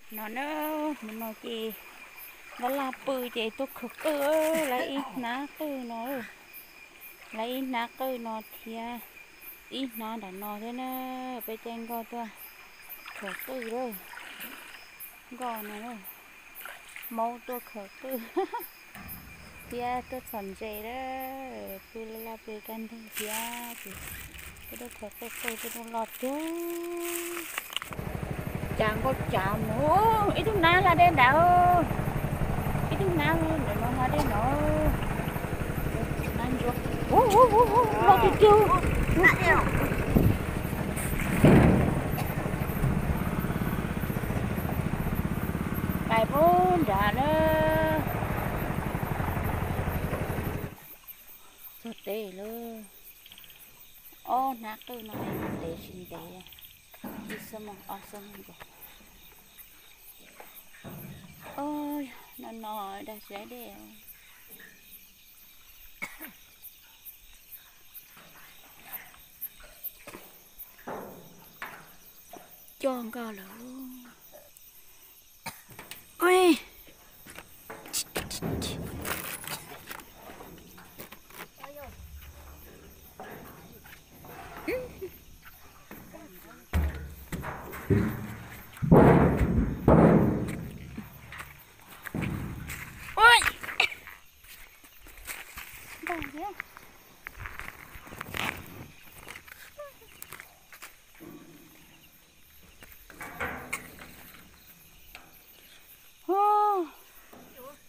No na, hnub no ces npaj laj pw ces tuaj khaws qwj, lawv ib hnab qwj no, lawv ib hnab qwj no thiab ib hnab nram no thiab na. Peb caij nkoj tuaj khaws qwj lawm, nkoj no, maub tuaj khaws qwj thiab tuaj txhom ntses lawm, pw laj laj pw kaj ntug thiab ces tuaj khaws qwj, qwj tuaj loj tiag. Cas nkauj cas mus, ib tug nab hla dej nrad, ib tug nab ntawm no hla dej no, nab ntsuab, loj tiag tiag. Pais puag nrad na, txog teb lawm. Ob hnab qwj no ntev tsis ntev, ib xuab moos ob xuab moos nkaus. No no dag tsis laib dej. Coj nkoj lawm.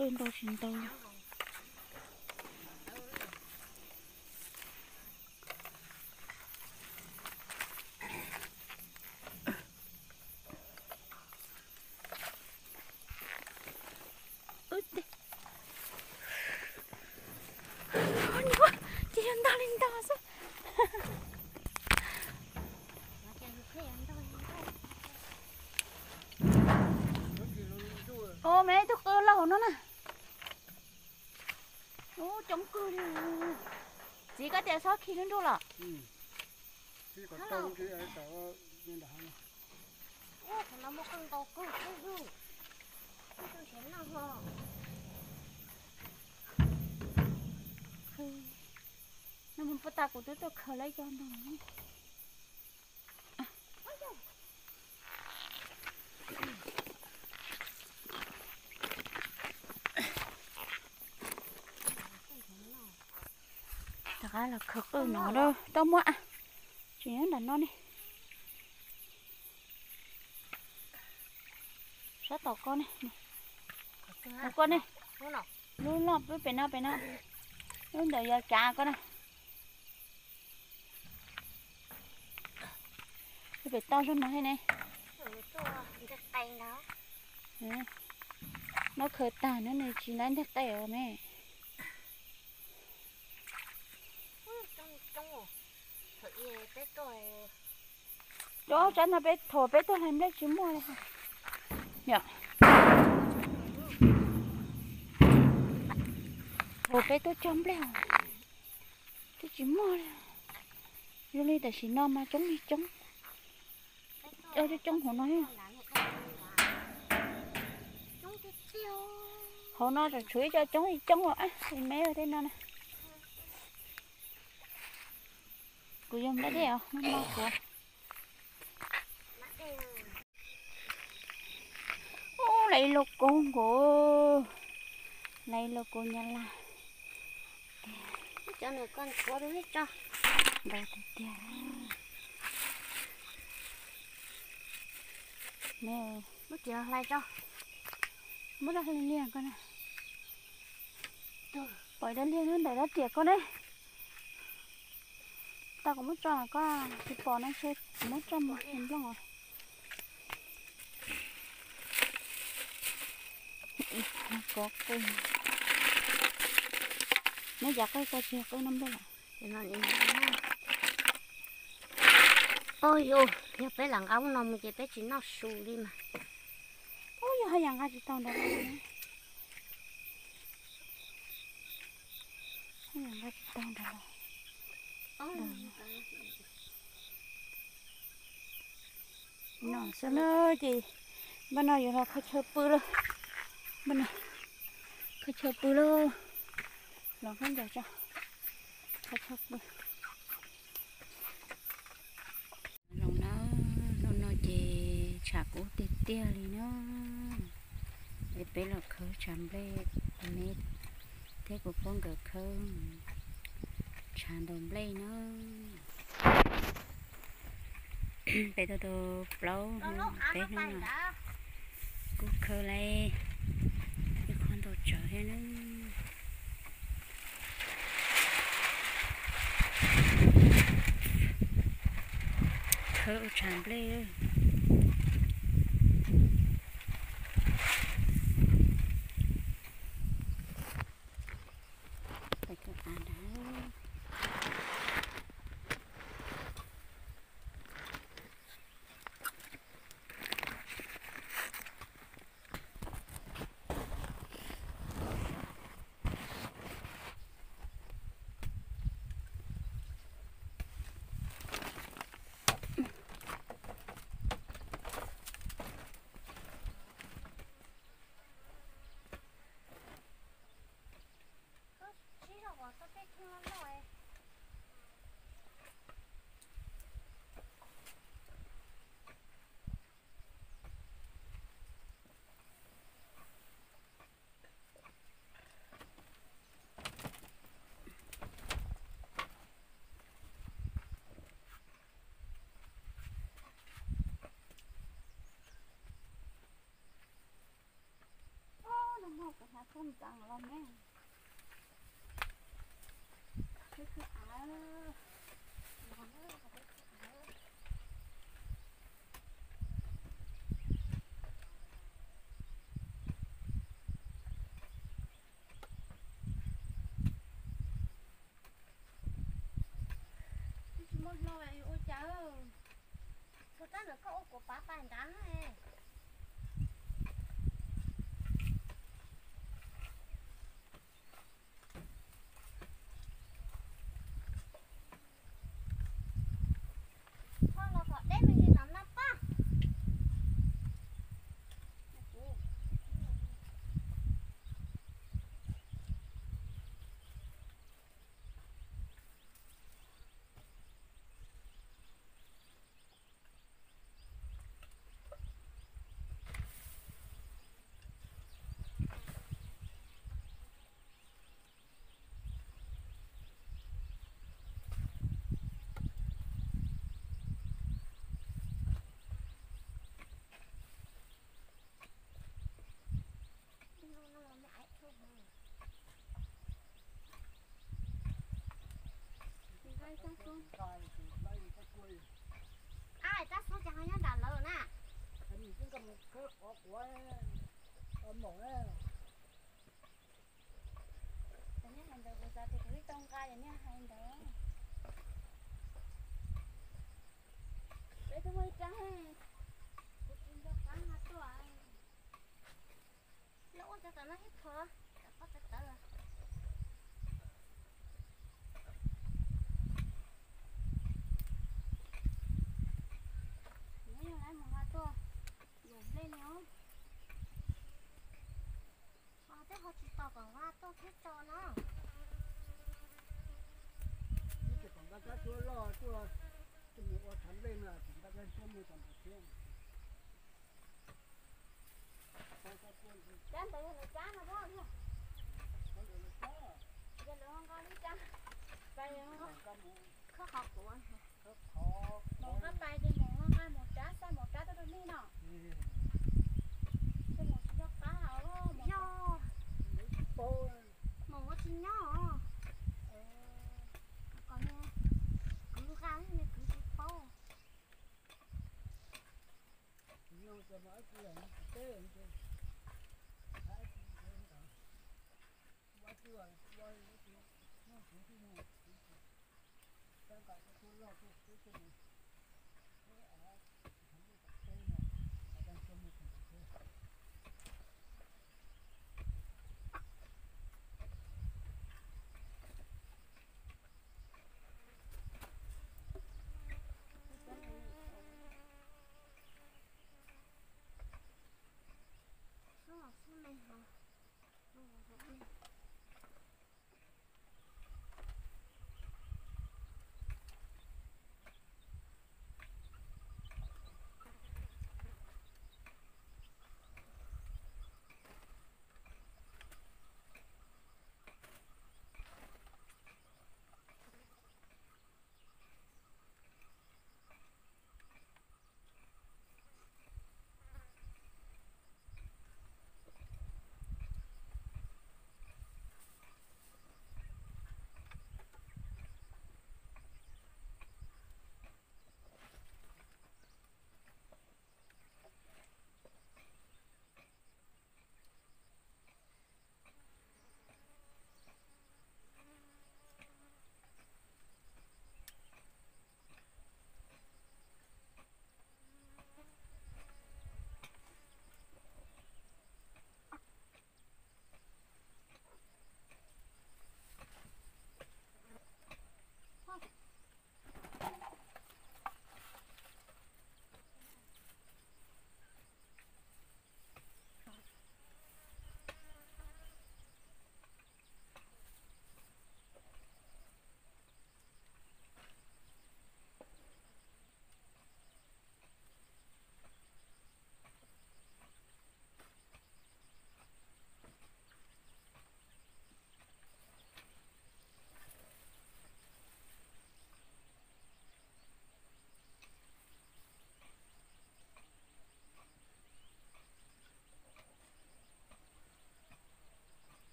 Qwj ntau tsis ntau. Ces yog ntog li ntog xwb. Ua, me ib tug qw lauj hauv no na. Ub, coob kawg li. Txiv, koj tias txhob khi lub nruj los? No mus puag ta kuv twb tuaj khaws lawm cov ntog. Rov qab los khaws qwj no, tau muab, tsis nyob nram no ne. Sab tom koj ne, koj ne, lub loj pem no, pem no, lub ntawm yog cav koj na. Pem toj zog no thiab ne. No khaws tag no nws tsis laib nteg qe os me. Cov tsab no peb thaum peb tuaj hlais nplej tsis muaj li. Yom, thaum peb tuaj cog nplej twb tsis muaj li. Zoo li tam sim no mas coob li coob. Coob coob hauv no. Hauv no tseem tshuav ib co coob li coob os, me tej no na. Kuv yog npaj dej os, no kuv. Ub, lawv ib lauj kaub nkaus, lawv ib lauj kaub nyab laj. Cov nws koj ntxuav rau ib tso. Ntau tiag tiag. Muab tsis hlais tso. Muab rau hlais liag koj na. Pom dab liag ntawm dab riam koj ne. Tau kuv muab tso koj tsis pom no, kuv muab tso mus nplooj os. Kov qwj. Neb cav qwj koj tsis yog qwj noj nplej lawm. Ub, yog peb lam nqa ub no mus ces peb tsis noj su li mas. Ub, yog haj yam nqa tsis tau ntawd los. Haj yam nqa tsis tau ntawd los. No xwb na ces Npaj no yuav los khaws chaw pw lauj. Npaj no khaws chaw pw lauj. Los khaub ncaws tso, khaws chaw pw. Los na, hnub no ces tshav kub tiag tiag li na. Es peb los khawb tshav nplej, me thiab kuv pab nkawd khawb tshav ntaus nplej na. Peb tau tau plaub hnub peb hnub no kuj khawb lawm ib qho ntau tsawv thiab na. Khawb ua tshav nplej. Nag hmo kuv hnav khaub ntxees los ne. Khawb khawb av, los na, khawb khawb av. Twb tsis muaj hlau ua cas. Txog tab ntawm koj ua kuv pav pais nrad na. Kho los kom deb me ntsis tom no pab. Ab, tab xub ces ho nyob nram lawm na. Cov niag hais ntawd kuv xav tias kuv twb tau nqa cov niag hais ntawd. Peb twb muaj ib rab, kuv tsis nco qab nqa tuaj. Lawv ua cov tom no ib qho, cov pob tawv tawv. Neb yog lawv mus nqa tuaj yuav nplej li os. Ho twb ho tsis tos kom nqa tuaj thiab tso no. Twb tsis kom nqa rab suab loj tuaj, mus ua tshav nplej no tsis nqa rab suab mus tau npaum thiab. Cab ntawd yog lawv cab no pob. Yog lawv nqa lub cab, khawb qhov kuv. Mus nqa pais ces mus nqa mus rab, xa mus rab tuaj rau nej no. Ces mus tsis nco qab os. Yog mus ua tsis nyob os. Kom nws kwv nqa ne, nws kwv tsis paub.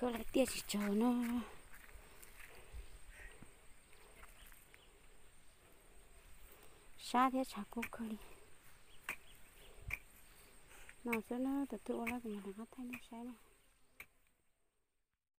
Tuaj lawm tiaj tsis tsawg no. Sab thiab tshav kub kawg li. No xwb na, tus twg ua lawm kuv mam rov qab thaij nej saib na.